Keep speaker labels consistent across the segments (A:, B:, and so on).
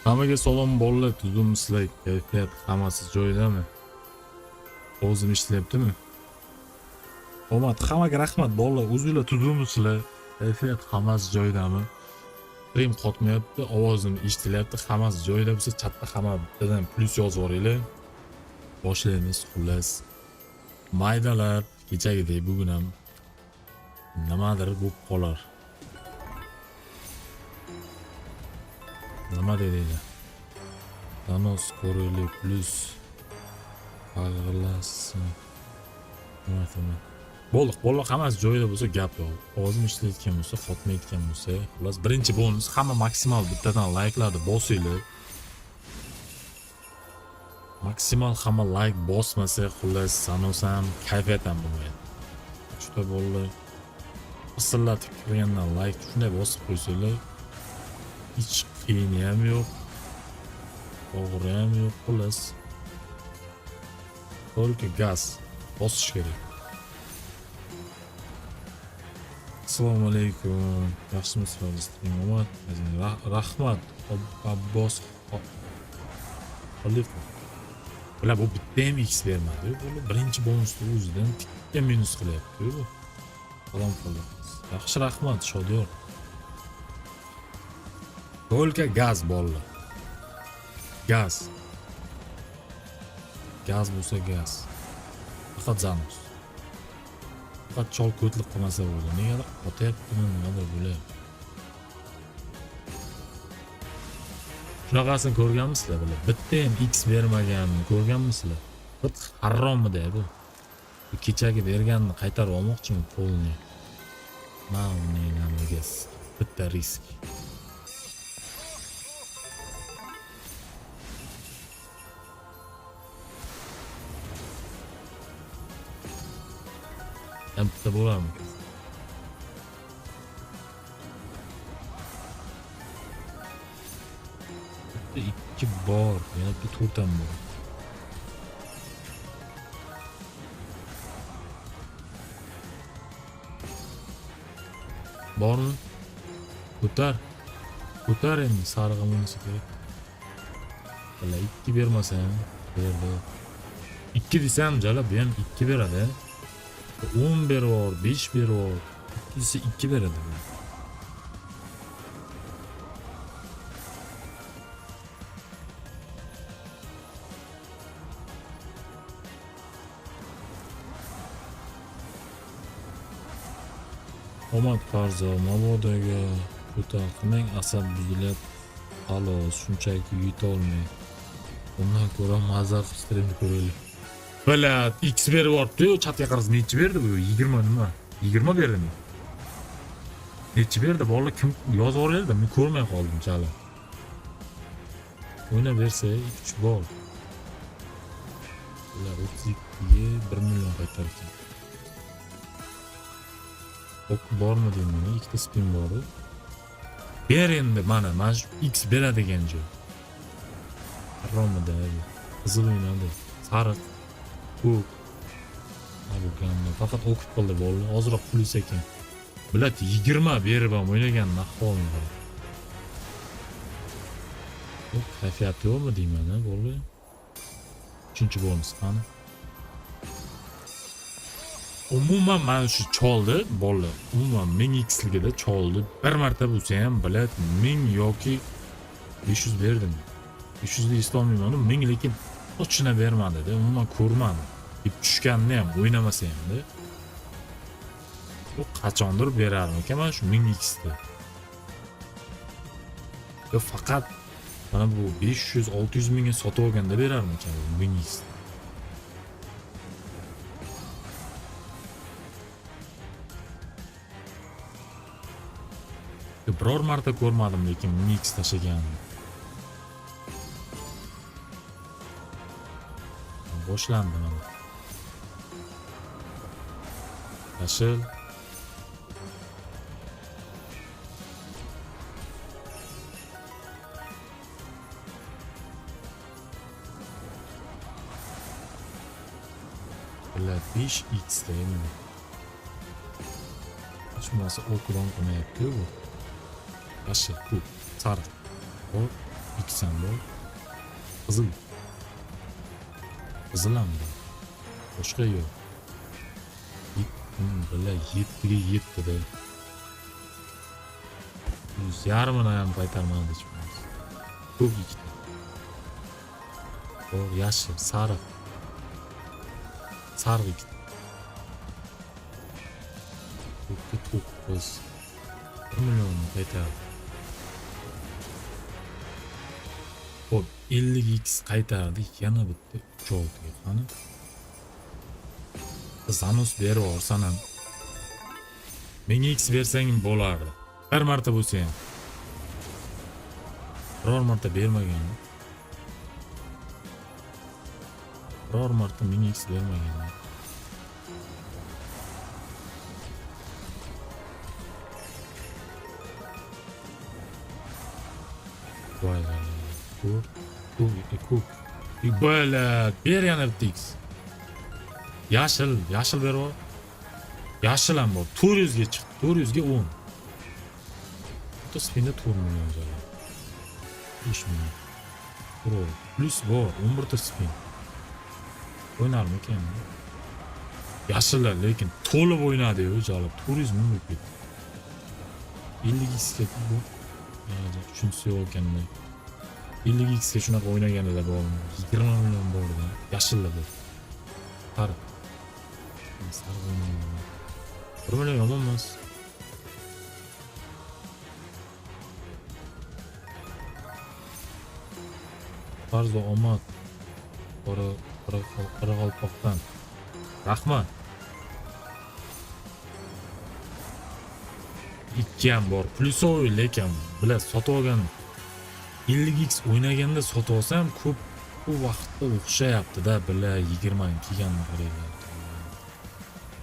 A: Hammaga salom bolalar, tuzukmisizlar, kayfiyat hammasi joyidami? O'zim ishlayaptimi? Omad, hammaga rahmat bolalar, o'zinglar tuzukmisizlar, kayfiyat hammasi joyidami? Stream qotmayapti, ovozim eshitilyapti, hammasi joyida bo'lsa chatda hamma bittadan plyus yozib yuboringlar. Boshlaymiz, xullas. Maydalab, kechagidek bugun ham nimadir bo'lib qolar. Nima deydi? Thanos ko'raylik plyus bag'irlasin. Nima aytaman? Bo'ldi, bolalar hammasi joyida bo'lsa gap yo'q. Ovozim eshitilayotgan bo'lsa, qotmayotgan bo'lsa, xullas birinchi bonus hamma maksimal bittadan layklarni bosinglar. Maksimal hamma layk bosmasa, xullas Thanos ham kayfiyat ham bo'lmaydi. Juda bolalar pisillatib kirgandan layk shunday bosib qo'ysanglar, hech qiyini ham yo'q. Og'ri ham yo'q, xullas. Только gaz bosish kerak. Assalomu alaykum. Yaxshimisizlar? Stream omad. Rahmat Abbos Xoliqov. Bular bu bitta ham X bermadi. Bu birinchi bonusni o'zidan tikka minus qilyapti bu. Salom qildi. Yaxshi rahmat, Shodiyor. Только gaz bolalar. Gaz. Gaz bo'lsa gaz. Faqat Zanos. Faqat chol ko'tlik qilmasa bo'ldi. Negadir qotyaptimi, nimadir bo'lyapti. Shunaqasini ko'rganmisizlar bular? Bitta ham X bermaganini ko'rganmisizlar? Bir harommidi bu? Bu kechagi berganini qaytarib olmoqchiman polni. Mana namaga bitta risk. Ham bitta bo'larmi? Bitta ikki bor, yana bitta to'rt ham bor. Bormi? Ko'tar. Ko'tar endi sarig'i bo'lmasa kerak. Bila ikki bermasa ham berdi. Ikki desam jalab bu ham ikki beradi. 10 berib yubor, 5 berib yubor. Ikki desa ikki beradi bu. Omad Farzo, mabodoga ko'tar qilmang, asab buzilyapti. Xolos, shunchaki yutolmay. Undan ko'ra maza qilib streamni ko'raylik. Блядь, X berib yuboribdi-yu, chatga qarasa nechi berdi bu? 20 nima? 20 berdimi? Nechi berdi? Bolalar kim yozib yubordi? Men ko'rmay qoldim chala. O'ynab bersa 3 bor. Ular 32 ga 1 million qaytargan. Ok bormi deyman, ikkita spin bor. Ber endi mana shu X beradigan joy. Haromida qizil o'ynadi. Sariq, ko'k. Ha, bu gamma. Faqat o'qib qildi bolalar. Ozroq plyus ekan. Блядь, 20 berib ham o'ynagan ahvolni qara. Bu kayfiyati yo'qmi deyman, ha, bolalar. Uchinchi bonus qani? Umuman mana shu choldi bolalar. Umuman 1000 xligida choldi. Bir marta bo'lsa ham, блядь, 1000 yoki 500 berdim. 500 ni eslolmayman, 1000 lekin точно bermadi-da, umuman ko'rmadim. Deb tushganini ham o'ynamasa hamda. Bu qachondir berarmikan mana shu 1000 xni. Yo faqat mana bu 500-600 mingga sotib olganda berarmikan bu 1000 x. Yo, biror marta ko'rmadim lekin 1000 x tashlaganini. Boshlandi mana. Yashil. Bular 5x da endi. Hech bo'lmasa okron qilmayapti-yu bu. Yashil, ko'k, sariq. Hop, X ham bor. Qizil. Qizil ham bor. Boshqa yo'q. Bila 7 ga 7 da. 150 ni ham qaytarmadi hech bo'lmasa. Ko'k ikkita. Bor, yashil, sariq. Sariq ikkita. Ko'kka 9. 1 millionni qaytardi. Xo'p, 50 x qaytardi. Yana bitta 3 ga. Qani? Zanus berib yuborsan ham. Menga x bersang bo'lardi. Bir marta bo'lsa ham. Biror marta bermagan. Biror marta menga x bermagan. Voy, ko'k, ko'k, ko'k. Bala, ber yana bitta x. Yashil, yashil berib yubor. Yashil ham bor. 400 ga chiqdi. 400 ga 10. Bitta spinda 4 million jalab. 5 million. Pro. Plyus bor. 11 ta spin. O'ynarmikan? Yashillar lekin to'lib o'ynadi-yu jalab. 400 ming bo'lib ketdi. 50 x ga bu uchinchisi yo'q ekanda. 50 x ga shunaqa o'ynaganida bor. 20 million bordi. Yashillar bu. Sariq. Sariq o'ynagan. 1 million yomon emas. Farzo omad. Qoraqalpoqdan. Rahmat. 2 ham bor. Plyusoviy lekin bilan sotib olgan 50 x o'ynaganda sotib olsam ko'p bu vaqtda o'xshayapti-da, bila 20 ni kelganini qaranglar.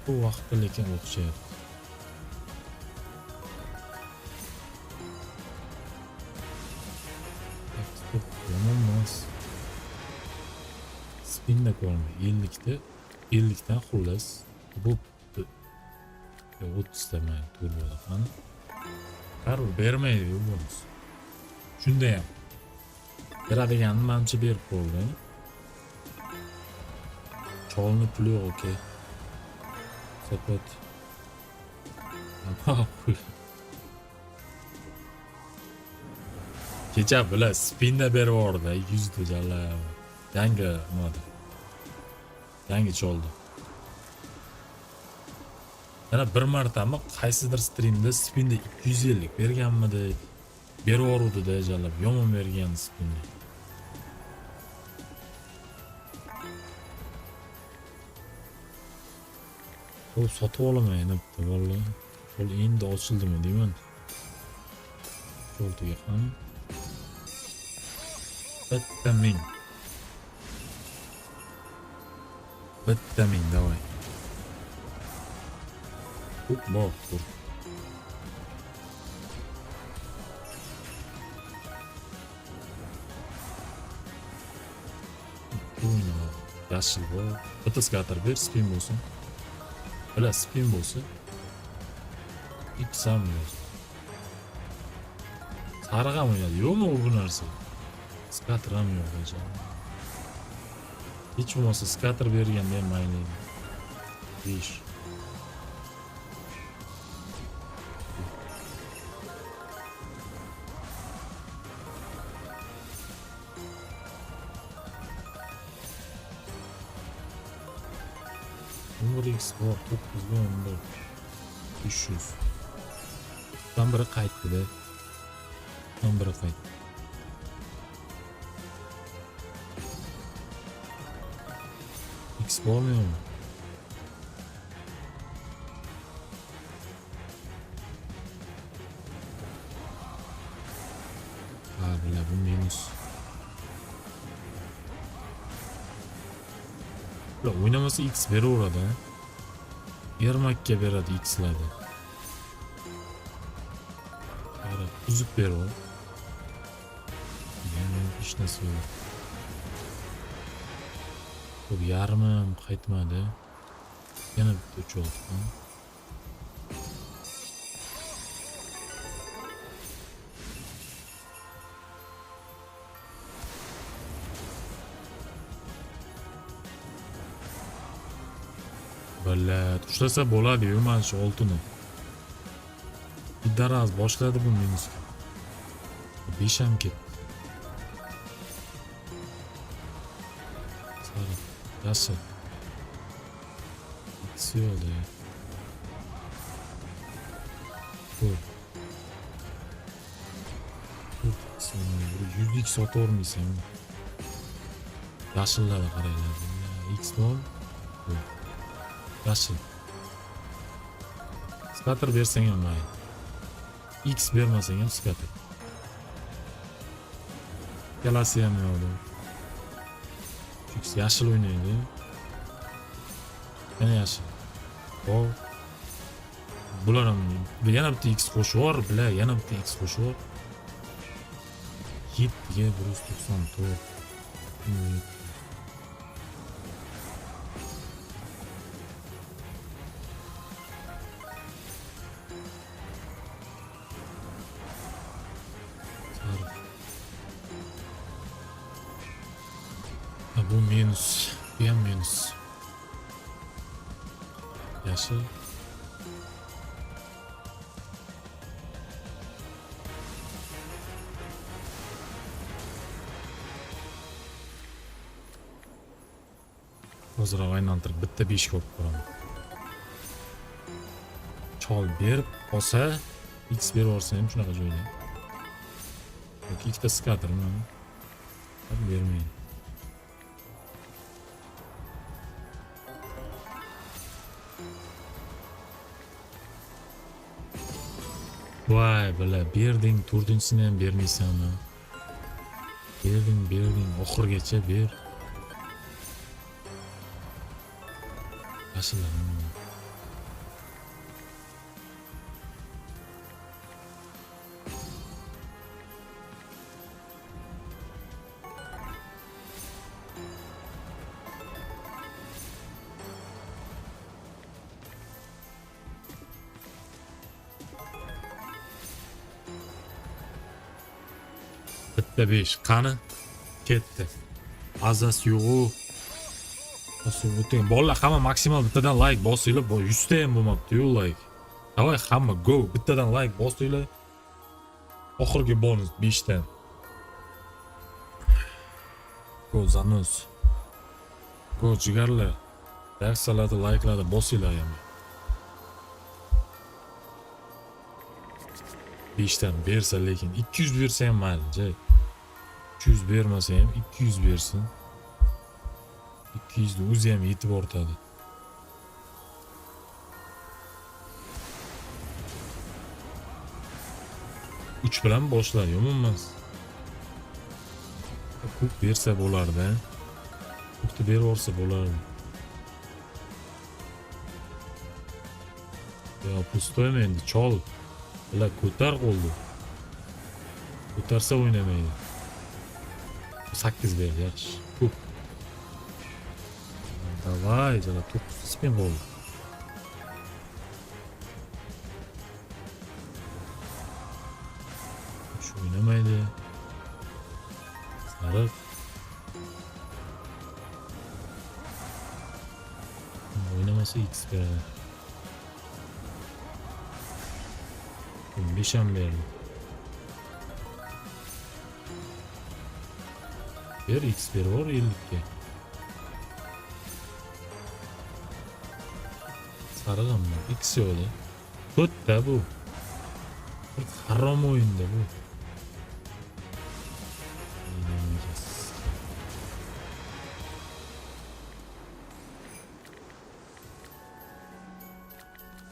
A: Bu vaqtda lekin o'xshayapti. Yomon emas. Spinda ko'rindi. 50 ta 50 dan xullas bo'pti. Yo'q, 30 ta mayli, to'g'ri bo'ladi. Qani? Baribir bermaydi bu bonus. Shunda ham beradiganini manimcha berib qo'ydi. Cholni puli yo'q, okey. Sopot. Kecha bilan spinda berib yubordi 100 ta jalab. Yangi nimada? Yangi choldi. Yana bir martami qaysidir streamda spinda 250 berganmidi? Berib yuboruvdi-da jalab. Yomon bergan spinda. U sotib olaman yana bitta vallahi. Qo'l endi ochildimi deyman. Cho'ltiga qani? Bitta ming. Bitta ming, давай. Ko'k bor, ko'k. Ikki o'yna. Yashil bor. Bitta scatter ber, spin bo'lsin. Bila spin bo'lsin. X ham yo'q. Sariq ham o'ynadi. Yo'qmi u bu narsa? Scatter ham yo'q ekan. Hech bo'lmasa scatter berganda ham mayli edi. 5. O'n x bor, 9 ga 11. 300. Dan biri qaytdi-da. Dan biri qaytdi. X bormi yo'qmi? Ha, bila bu minus. Bular o'ynamasa X beraveradi, ha. Ermakka beradi X'larni. Qara, uzib beraver. Hech narsa yo'q. Xo'p, yarmi ham qaytmadi. Yana bitta uch oldi. Ha? Billat, ushlasa bo'ladi-yu mana shu oltini. Daraz boshladi bu minusga. 5 ham ketdi. Sariq, yashil. X yo'qda. To'rt. 4 x 100 x sotavermaysan. Yashillarga qaranglar. X bor. Yo'q. Yashil. Scatter bersang ham mayli. X bermasang ham scatter. Ikkalasi ham yo'qda. X yashil o'ynaydi. Yana yashil. Hop. Bular ham yana bitta X qo'shib yubor, bular yana bitta X qo'shib yubor. 7 ga 194. Sariq. Ha, bu minus. Bu ham minus. Yashil. Ozroq aylantirib bitta 5 ga olib ko'raman. Chol berib olsa, X berib yuborsa ham shunaqa joyda. Yoki ikkita scattermi? Bermaydi. Voy, bila, berding, to'rtinchisini ham bermaysanmi? Berding, berding, oxirigacha ber. Yashillar. Bitta 5 qani ketdi. Azasi yo'g'u. O'ting. Bolalar hamma maksimal bittadan like bosinglar. Bu 100 ta ham bo'lmabdi-yu like. Давай hamma go bittadan like bosinglar. Oxirgi bonus 5 dan. Go занос. Go jigarlar. Reaksiyalarni, likelarni bosinglar ham. 5 dan bersa lekin 200 bersa ham mayli, jay. 300 bermasa ham 200 bersin. 200 ni o'zi ham yetib ortadi. Uch bilan boshlar yomon emas. Ko'p bersa bo'lardi. Ko'pni berib yuborsa bo'lardi. Yo, пустой mi endi chol. Bular ko'tar qo'lni. Ko'tarsa o'ynamaydi. 8 berdi, yaxshi. Ko'p. Давай, jala 9 spin bo'ldi. Shu o'ynamaydi. Sariq. O'ynamasa X beradi. 5 ham berdi. Ber X berib yubor 50 ga. Sariq ham bor. X yo'qda. To'rtta bu. Bir harom o'yinda bu.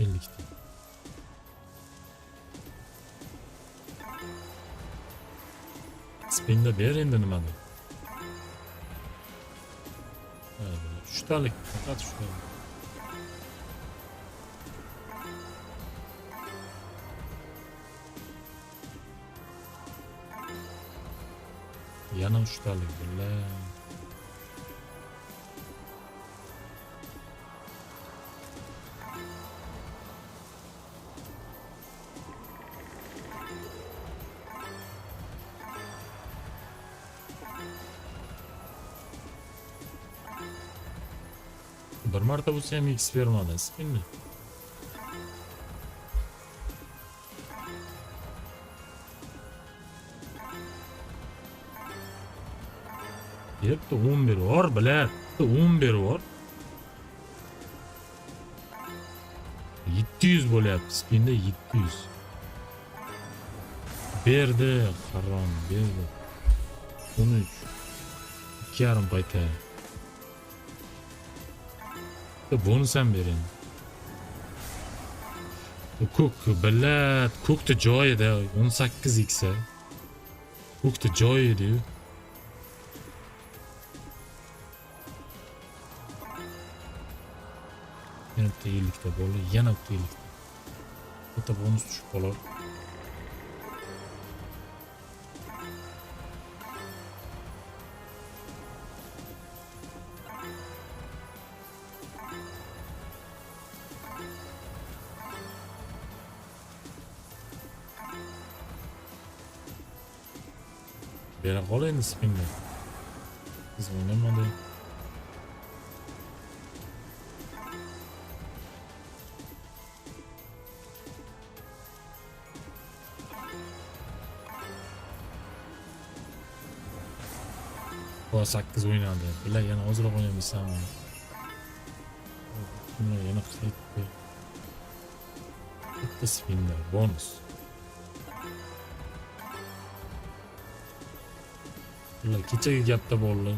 A: Ellikta. Spinda ber endi nimadir. Ha, uchtalik, faqat uchtalik. Yana uchtalik, billa. Bir marta bo'lsa ham X bermadi spinni. Beribdi, 10 berib yubor, bilar. 10 berib yubor. 700 bo'lyapti, spinda 700. Berdi, harom, berdi. 13. 2,5 qayta. Bonus ham bering. Ko'k, billat, ko'kda joyida 18 x. Ko'kda joyi edi-yu. Yana bitta 50 ta bo'ldi, yana bitta 50 ta. Bitta bonus tushib qolar. Bera qol endi spinga. Biz o'ynamadi. Bu 8 o'ynadi. Bilar yana ozroq o'ynaysanmi? Buni yana qaytdi. Bitta spinda bonus. Ular kechagi gapda bo'ldi.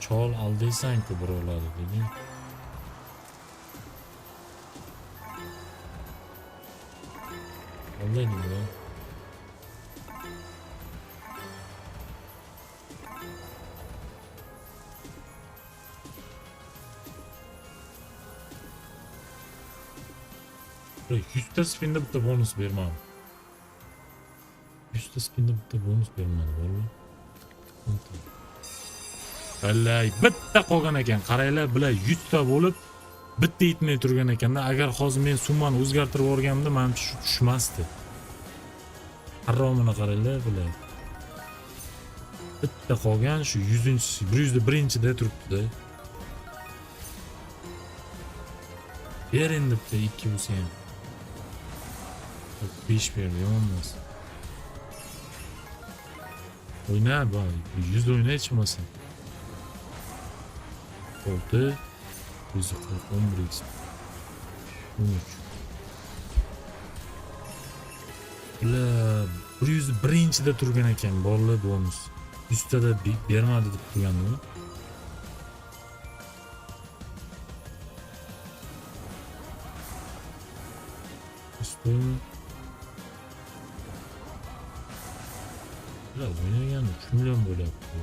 A: Chol aldaysan-ku birovlarni deding. Aldayding da. 100 ta spinda bitta bonus bermadi. 100 ta spinda bitta bonus bermadi, vallahi. Vallahi bitta qolgan ekan. Qaranglar, bular 100 ta bo'lib bitta yetmay turgan ekanda. Agar hozir men summani o'zgartirib yuborganimda, menimcha shu tushmasdi. Haromini qaranglar, bular. Bitta qolgan shu 100-inchisi, 101-da turibdi-da. Ber endi bitta 2 bo'lsa ham. 5 berdi, yomon emas. O'yna, bu 100 o'yna hech bo'lmasa. 6 140 11 x 13. Bular 101-da turgan ekan, bolalar bonus. 100 tada bermadi deb turgandimi? Üstüm. Bular o'ynagan 3 million bo'lyapti.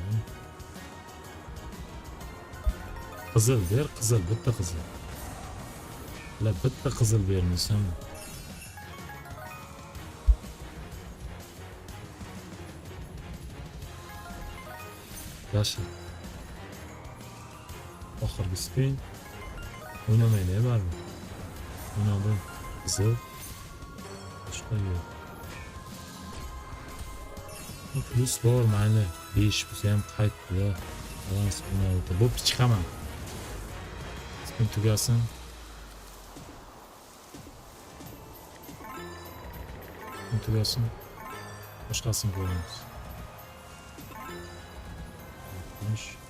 A: Qizil ber, qizil, bitta qizil. Bular bitta qizil bermaysanmi? Yashil. Oxirgi spin. O'ynamaydi baribir. O'ynadi. Qizil. Boshqa yo'q. Plyus bor, mayli. 5 bo'lsa ham qaytdi. Balans 16. Bo'pti, chiqaman. Spin tugasin. Spin tugasin. Boshqasini ko'ramiz. 60.